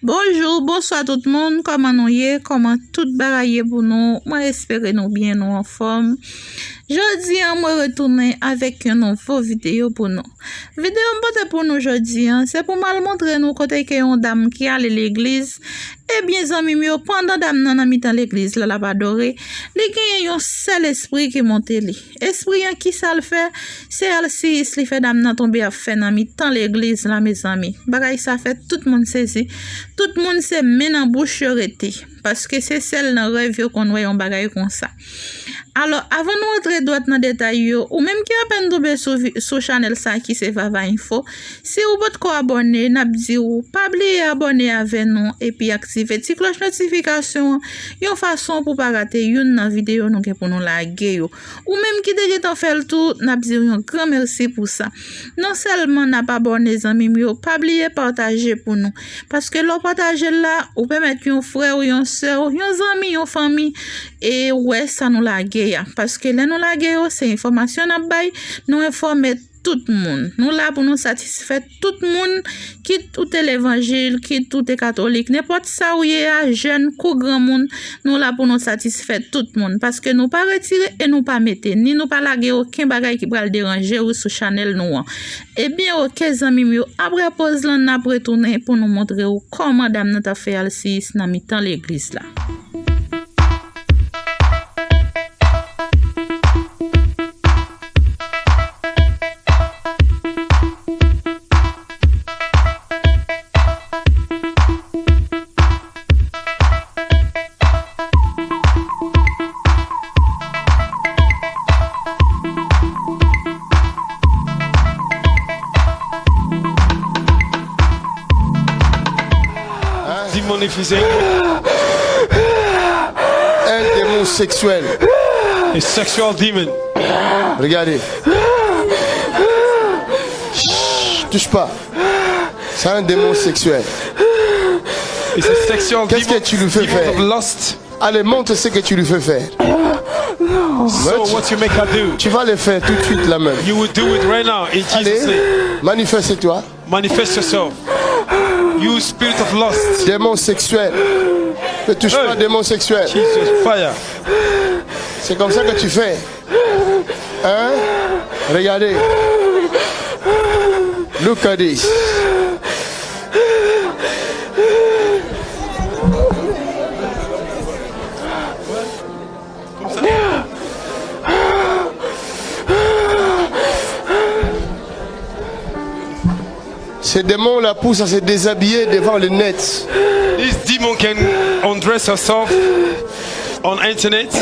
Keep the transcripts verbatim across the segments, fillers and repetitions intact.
Bonjou, bonswa tout moun, kòman nou ye? Kòman tout bagay ye pou nou? Mwen espere nou byen, nou anfòm. Jodi a, mwen retounen avèk yon nouvo videyo pou nou. Videyo m pote pou nou jodi a, se pou m al montre nou kote ke yon dam ki ale legliz. Ebyen, zanmi m yo, pandan dam nan nan mitan legliz la, l ap adore, li genyen yon sèl espri ki monte li. Espri an, kisa l fè? Se alsiyis li fè dam nan tonbe ap fè nan mitan legliz la, mezanmi. Bagay sa fè tout moun sezi. Tout moun se men nan bouch yo rete. Paske se sèl nan rèv yo konn wè yon bagay konsa. Alò, avan nou antre dwat nan detay yo, ou menm ki apèn tonbe sou vi-, sou chanèl sa ki se Vava Info, si ou potko abòne, n ap di w, pa bliye abòne avè nou epi aktive ti klòch notifikasyon an, yon fason pou pa rate youn nan videyo nou gen pou nou lage yo. Ou menm ki te gentan fè l tou, n ap di w yon gran mèsi pou sa. Non sèlman n ap abòne, zanmi m yo, pa bliye pataje pou nou. Paske lè w pataje l la, ou pèmèt yon frè w, yon sè w, yon zanmi, yon fanmi, e wè sa nou lage a. Paske lè nou lage yo, se enfòmasyon n ap bay, nou enfòme tout moun. Nou la pou nou satisfè tout moun, kit ou te levanjil, kit ou te katolik, nenpòt sa ou ye a, jèn kou granmoun, nou la pou nou satisfè tout moun. Paske nou pa retire e nou pa mete, ni nou pa lage okenn bagay ki pral deranje ou sou chanèl nou an. Ebyen, oke, zanmi m yo, apre poz lan, n ap retounen pou nou montre w kòman dam nan t ap fè alsiyis nan mitan legliz la. Demon if he's angry. Un démon sexuel. A sexual demon. Regardez. Chut, touche pas. C'est un démon sexuel. It's a sexual demon. Qu'est-ce que tu lui fais faire? Demon of lust. Allez, montre ce que tu lui fais faire. So what you make her do? Tu vas le faire tout de suite là même. You will do it right now in Jesus' name. Allez, manifeste-toi. Manifest yourself. You spirit of lust. Démon sexuel. Ne touche pas, démon sexuel. Jesus, fire. C'est comme ça que tu fais. Hein? Regardez. Look at this. Ces démons la poussent à se déshabiller devant le net. This demon can undress herself on internet.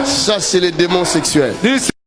Ça, c'est le démon sexuel. This